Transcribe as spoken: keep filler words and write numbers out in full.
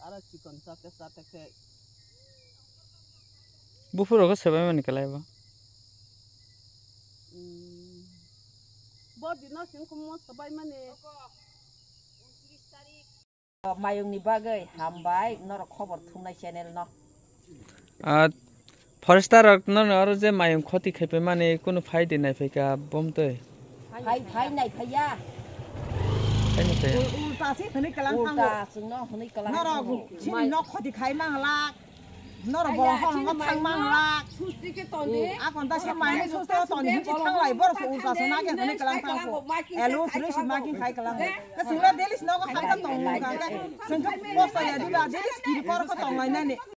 Aro chikon chate chate khe. Buphuru khe swbaimani kwlai bo. Bo dino sing kumo swbaimani. Mayungni bagwi hambai norok khobor thumnai channel no. Ah, forester rok no aro je mayung khoti khaipai mani kunu phaidi naiphai ka bomtwi. Phai, phai naiphai ya. Phai naiphai ya. Ul-, ulta se hwnwi kalang thango. Ulta chwngno hwnwi kalang thango. Norok chini nok khoti khai manglak. Norok borok hor hor thang manglak. Akon ta se mani susto ton hinchi thanglai borok se ulta se nage hwnwi kalang thango. Elo suri si maki khai kalang. Ka singla delis nogo hamsa tong nung kha. Sengkhe posto ya diba delis kiri kor ko tong lai nani.